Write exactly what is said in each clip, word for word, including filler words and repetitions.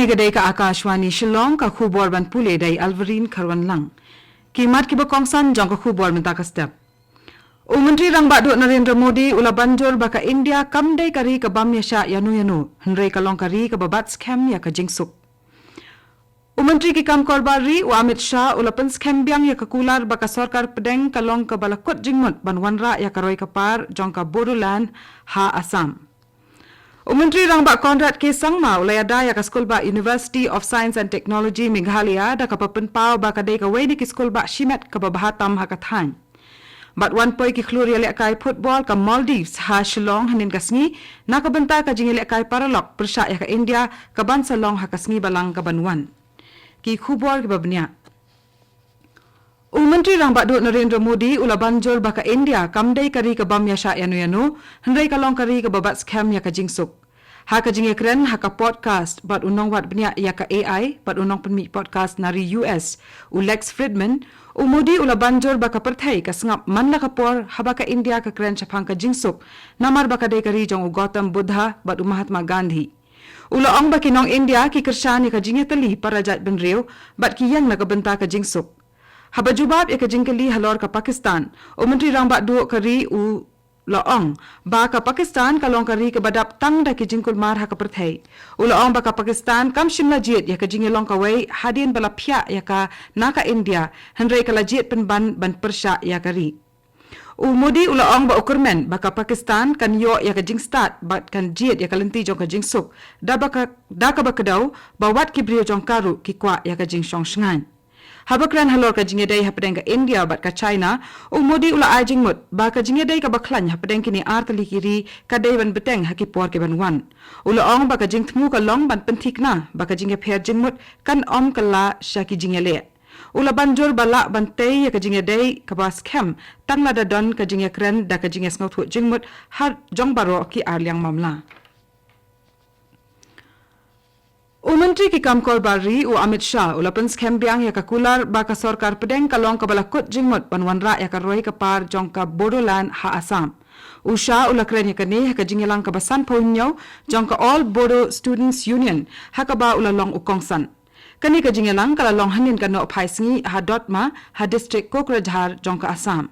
Ka dei ka Akashvani Shillong, ka khubor ban pule da i Alverine Kharwanlang. Ki mat kiba kongsan jong ka khubor mynta ka step. U Myntri Rangbah Duh Narendra Modi u la ban jur ba ka India kam dei ka ri ka bam ïashah ïano ïano, hynrei ka long ka ri kaba bat skhem ïa ka jingsuk. U Myntri ki kam korbar ri u Amit Shah u la pynskhem biang ïa ka kular ba ka sorkar pdeng ka long kaba la kut jingmut ban wanrah ïa ka roi ka par jong ka Bodoland ha Assam. U Myntri Rangbah Conrad K Sangma u la ïada ïa ka skulbah University of Science and Technology Meghalaya da kaba pynpaw ba ka dei kawei na ki skulbah shimet kaba bha tam ha ka thaiñ. Bad wan poi ki khlur ïalehkai football ka Maldives ha Shillong hynnin ka sngi, na ka bynta ka jingïalehkai paralok pyrshah ïa ka India kaban sa long ha ka sngi Balang kaban wan. Ki khubor kiba bniah. U Myntri Rangbah Duh Narendra Modi u la ban jur ba ka India kam dei ka ri ka bam ïashah ïano ïano, hynrei ka long ka ri kaba bat skhem ïa ka jingsuk. Ha ka jingïakren ha ka podcast bad u nongwad bniah ïa ka A I bad u nongpynmih podcast na ri U S, u Lex Fridman, u Modi u la ban jur ba ka pyrthei ka sngap man la ka por haba ka India ka kren shaphang ka jingsuk, namar ba ka dei ka ri jong u Gautam Buddha bad u Mahatma Gandhi. U la ong ba ki nong India ki kyrshan ïa ka jingïatylli para jaitbynriew bad ki ïeng na ka bynta ka jingsuk. Haba jubab ïa ka jingkylli halor ka Pakistan, u Myntri Rangbah Duh ka ri u la ong ba ka Pakistan ka long ka ri kaba dap tang da ki jingkulmar ha ka pyrthei. U la ong ba ka Pakistan kam shym la jied ïa ka jingïalong kawei hadien ba la phiah ïa ka na ka India, hynrei ka la jied pynban ban pyrshah ïa ka ri. U Modi u la ong ba u kyrmen ba ka Pakistan kan ïoh ïa ka jingstad bad kan jied ïa ka lynti jong ka jingsuk, da ba ka, da kaba kdew ba wat ki briew jong ka ruh ki kwah ïa ka jingshong shngaiñ. Haba kren halor ka jingïadei hapdeng ka India bad ka China, u Modi u la ai jingmut ba ka jingïadei kaba khlaiñ hapdeng kine ar tylli ki ri ka dei ban bteng ha ki por kiban wan. U la ong ba ka jingthmu ka long ban pynthikna ba ka jingïapher jingmut kan ym kylla sha ki jingïaleh. U la ban jur ba lah ban tei ïa ka jingïadei kaba skhem tang lada don ka jingïakren da ka jingïasngewthuh jingmut ha jong baroh ki arliang mamla. U Myntri ki kam korbar ri u Amit Shah u la pynskhem biang ïa ka kular ba ka sorkar pdeng ka long kaba la kut jingmut ban wanrah ïa ka roi ka par jong ka Bodoland ha Assam. U Shah u la kren ïa kane ha ka jingïalang kaba sanphew hynñiew jong ka All Bodo Students Union ha kaba u la long u kongsan. Kane ka jingïalang ka la long hynnin ka nohphai sngi ha Dotma ha district Kokrajhar jong ka Assam.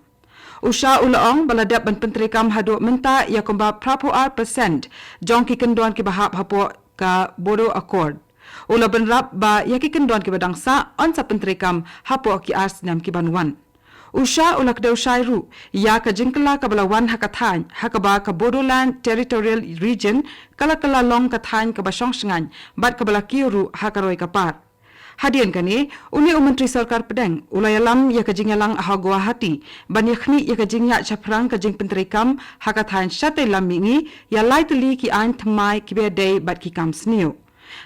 U Shah u la ong ba la dep ban pyntreikam haduh mynta ïa kumba phraphew ar percent jong ki kyndon kiba hap hapoh ka Bodo Accord. U la bynrap ba ïa ki kyndon kiba dang sah yn sa pyntreikam hapoh ki ar snem kiban wan. U Shah u la kdew shai ruh ïa ka jingkylla kaba la wan ha ka thaiñ ha kaba ka Bodoland Territorial Region ka la kylla long ka thaiñ kaba shong shngaiñ bad kaba la kiew ruh ha ka roi ka par. Hadien kane, une u Myntri Sorkar Pdeng u la ïalam ïa ka jingïalang ha Guwahati ban ïakhmih ïa ka jingïaid shaphrang ka jingpyntreikam ha ka thaiñ shatei lam mihngi ïa lai tylli ki aiñ thymmai kiba ïadei bad ki kam sniew.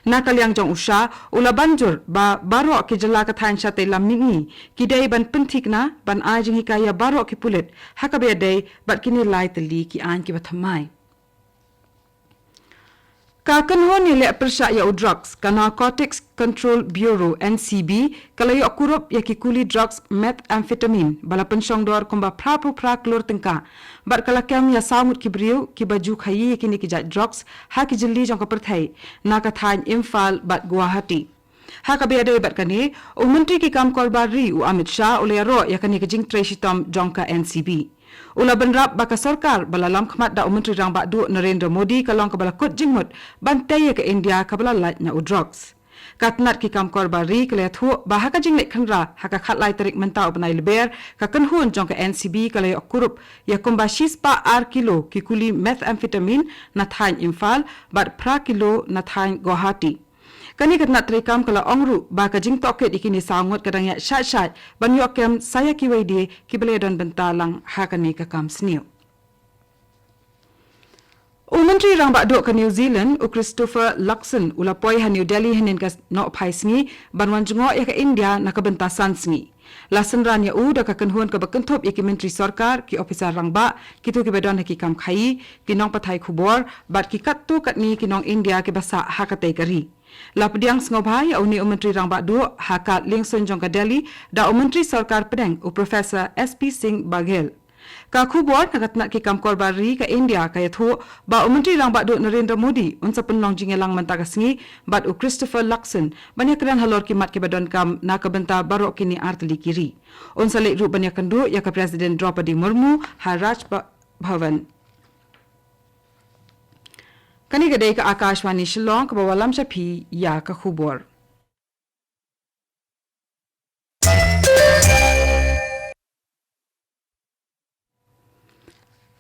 Na ka liang jong u Shah u la ban jur ba baroh ki jylla ka thaiñ shatei lam mihngi ki dei ban pynthikna ban ai jinghikai ïa baroh ki pulit ha kaba ïadei bad kine lai tylli ki aiñ kiba thymmai. Ka kynhun ïaleh pyrshah ïa u drugs ka Narcotics Control Bureau, N C B, ka la ïoh kurup ïa ki kuli drugs methamphetamine ba la pynshong dor kumba phraphew phra klur tyngka bad ka la kem ïa saw ngut ki briew kiba ju khaïi ïa kine ki jait drugs ha ki jylliew jong ka pyrthei na ka thaiñ Imphal bad Guwahati. Ha kaba ïadei bad kane, u Myntri ki kam korbar ri u Amit Shah u la ïaroh ïa kane ka jingtrei shitom jong ka N C B. U la bynrap ba ka sorkar ba la lam khmat da u Myntri Rangbah Duh Narendra Modi ka long kaba la kut jingmut ban tei ïa ka India kaba la lait na u drugs. Ka tnat ki kam korbar ri ka la ïathuh ba ha ka jingleit khynra ha ka khatlai tarik mynta u bnai Lber, ka kynhun jong ka N C B ka la ïoh kurup ïa kumba shispah ar kilo ki kuli methamphetamine na thaiñ Imphal bad phra kilo na thaiñ Guwahati. Kane ka tnat treikam ka la ong ruh ba ka jingtohkit ïa kine saw ngut ka dang ïaid shait shait ban ïoh kem sa ïa kiwei de kiba la ïadon bynta lang ha kane ka kam sniew. U Myntri Rangbah Duh ka New Zealand, u Christopher Luxon, u la poi ha New Delhi hynnin ka nohphai sngi ban wan jngoh ïa ka India na ka bynta san sngi. La synran ïa u da ka kynhun kaba kynthup ïa ki myntri sorkar, ki ophisar rangbah, kito kiba don ha ki kam khaïi, ki nongpathai khubor bad ki katto katne ki nong India kiba sah ha katei ka ri. La pdiang sngewbha ïa une u Myntri Rangbah Duh ha ka liengsuiñ jong ka Delhi da u Myntri Sorkar Pdeng, u Professor S P Singh Baghel. Ka khubor na ka tnat ki kam kor bar ri ka India ka ïathuh ba u Myntri Rangbah Duh Narendra Modi un sa pynlong jingïalang mynta ka sngi bad u Christopher Luxon ban ïakren halor ki mat kiba donkam na ka bynta baroh kine artylli ki ri. Un sa leit ruh ban ïakynduh ïa ka President Draupadi Murmu ha Raj Bha-, Bhavan. Kane ka dei ka Akashvani Shillong kaba wallam sha phi ïa ka khubor.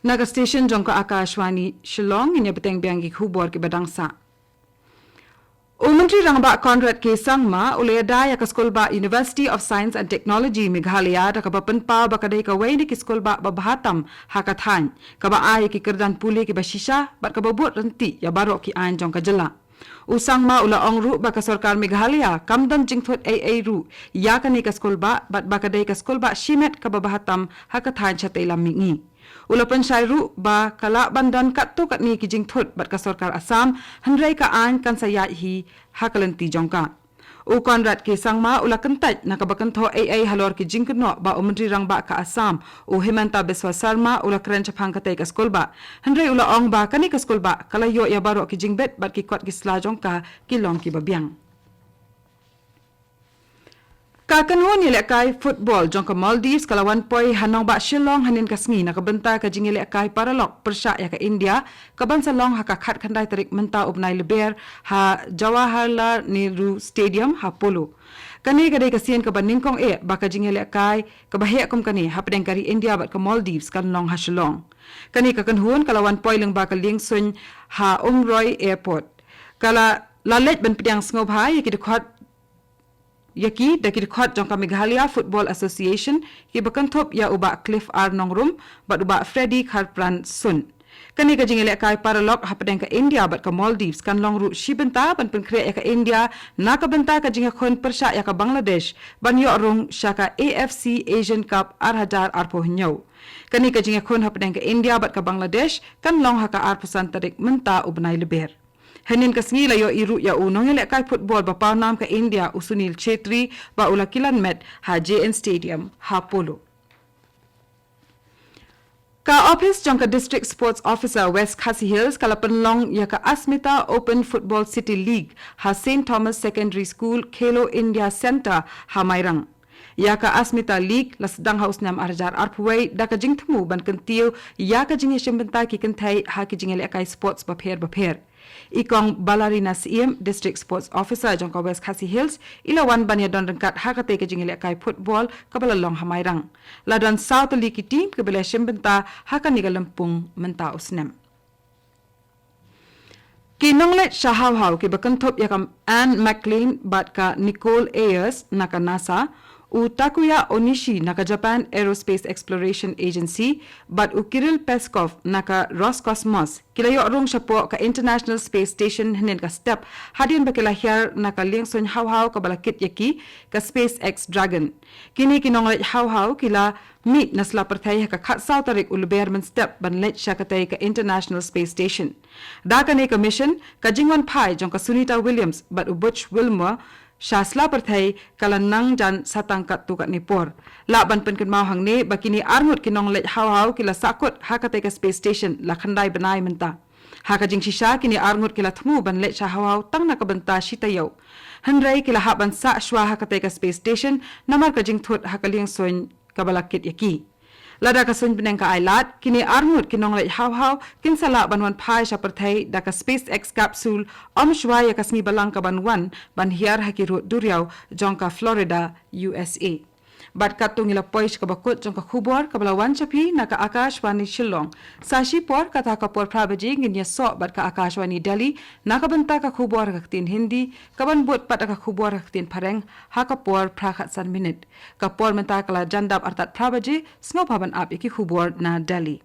Na ka station jong ka Akashvani Shillong, ngin ïa bteng biang ki khubor kiba dang sah. U Myntri Rangbah Conrad K Sangma u la ïada ïa ka skulbah University of Science and Technology Meghalaya da kaba pynpaw ba ka dei kawei na ki skulbah ba bha tam ha ka thaiñ, kaba ai ïa ki kyrdan pule kiba shisha bad kaba bud ryntih ïa baroh ki aiñ jong ka jylla. U Sangma u la ong ruh ba ka sorkar Meghalaya kam don jingthut ei ei ruh ïa kane ka skulbah bad ba ka dei ka skulbah shimet kaba bha tam ha ka thaiñ shatei lam mihngi. U la pynshai ruh ba ka lah ban don katto katne ki jingthut bad ka sorkar Assam, hynrei ka aiñ kan sa ïaid hi ha ka lynti jong ka. U Conrad K Sangma u la kyntait na kaba kynthoh ei ei halor ki jingkynnoh ba u Myntri Rangbah ka Assam, u Himanta Biswa Sarma, u la kren shaphang katei ka skulbah. Hynrei u la ong ba kane ka skulbah ka la ïoh ïa baroh ki jingbit bad ki kot ki sla jong ka ki long kiba biang. Ka kynhun ïalehkai football jong ka Maldives ka la wan poi ha nongbah Shillong hynnin ka sngi na ka bynta ka jingïalehkai paralok pyrshah ïa ka India, kaban sa long ha ka khatkhyndai tarik mynta u bnai Lber ha Jawaharlal Nehru Stadium ha Polo. Kane ka dei ka sien kaba nyngkong eh ba ka jingïalehkai kaba heh kum kane hapdeng ka ri India bad ka Maldives kan long ha Shillong. Kane ka kynhun ka la wan poi lyngba ka liengsuiñ ha Umroi Airport. Ka la, la leit ban pdiang sngewbha ïa ki dkhot ïa ki da ki dkhot jong ka Meghalaya Football Association, kiba kynthup ïa u Bah Cliff R Nongrum bad u Bah Freddy Kharpran Sun. Kane ka jingïalehkai paralok hapdeng ka India bad ka Maldives kan long ruh shi bynta ban pynkhreh ïa ka India na ka bynta ka jingïakhun pyrshah ïa ka Bangladesh ban ïoh rung sha ka A F C Asian Cup ar hajar arphew hynñiew. Kane ka jingïakhun hapdeng ka India bad ka Bangladesh kan long ha ka arphew san tarik mynta u bnai Lber. Hynnin ka sngi la ïohi ruh ïa u nongïalehkai football ba pawnam ka India u Sunil Chhetri ba u la kilan met ha J N Stadium ha Polo. Ka ophis jong ka District Sports Officer West Khasi Hills ka la pynlong ïa ka Asmita Open Football City League ha Saint Thomas Secondary School Khelo India Centre ha Mairang. Ïa ka Asmita League la sdang ha u snem ar hajar arphew wei da ka jingthmu ban kyntiew ïa ka jingïashim bynta ki kynthei ha ki jingïalehkai sports bapher bapher. I Kong Balarina Syiem, District Sports Officer jong ka West Khasi Hills, i la wan ban ïadon ryngkat ha katei ka jingïalehkai football kaba la long ha Mairang. La don saw tylli ki team kiba la shim bynta ha kane ka lympung mynta u snem. Ki nongleit sha haw haw kiba kynthup ïa ka Anne McLean bad ka Nicole Ayers na ka NASA, u Takuya Onishi na ka Japan Aerospace Exploration Agency, bad u Kirill Peskov na ka Roscosmos, ki la ïoh rung shapoh ka International Space Station hynnin ka step, hadien ba ki la hiar na ka liengsuiñ haw haw kaba la kit ïa ki, ka SpaceX Dragon. Kine ki nongleit haw haw ki la mih na sla pyrthei ha ka khatsaw tarik u Lber mynstep ban leit sha katei ka International Space Station. Da kane ka mission, ka jingwan phai jong ka Sunita Williams bad u Butch Wilmore sha sla pyrthei ka la nang jan sa tang katto katne por. Lah ban pynkynmaw hangne ba kine arngut ki nongleit haw haw ki la sahkut ha katei ka space station la khyndai bnai mynta. Ha ka jingshisha kine arngut ki la thmu ban leit sha haw haw tang na ka bynta shi taïew. Hynrei ki la hap ban sah shuwa ha katei ka space station namar ka jingthut ha ka liengsuiñ kaba la kit ïa ki. Lada ka suiñ bneng ka ai lad, kine arngut ki nongleit haw haw kin sa lah ban wan phai sha pyrthei da ka SpaceX capsule ym shuwa ïa ka sngi Balang kaban wan ban hiar ha ki rud duriaw jong ka Florida, U S A. Bad katto ngi la poi sha kaba kut jong ka khubor kaba la wan sha phi na ka Akashvani Shillong. Sa shipor kata ka por phra baje ngin ïasoh bad ka Akashvani Delhi na ka bynta ka khubor ha ka ktien Hindi, kaban bud pat da ka khubor ha ka ktien Phareng ha ka por phra khatsan minit. Ka por mynta ka la jan dap artat phra baje, sngewbha ban ap ïa ki khubor na Delhi.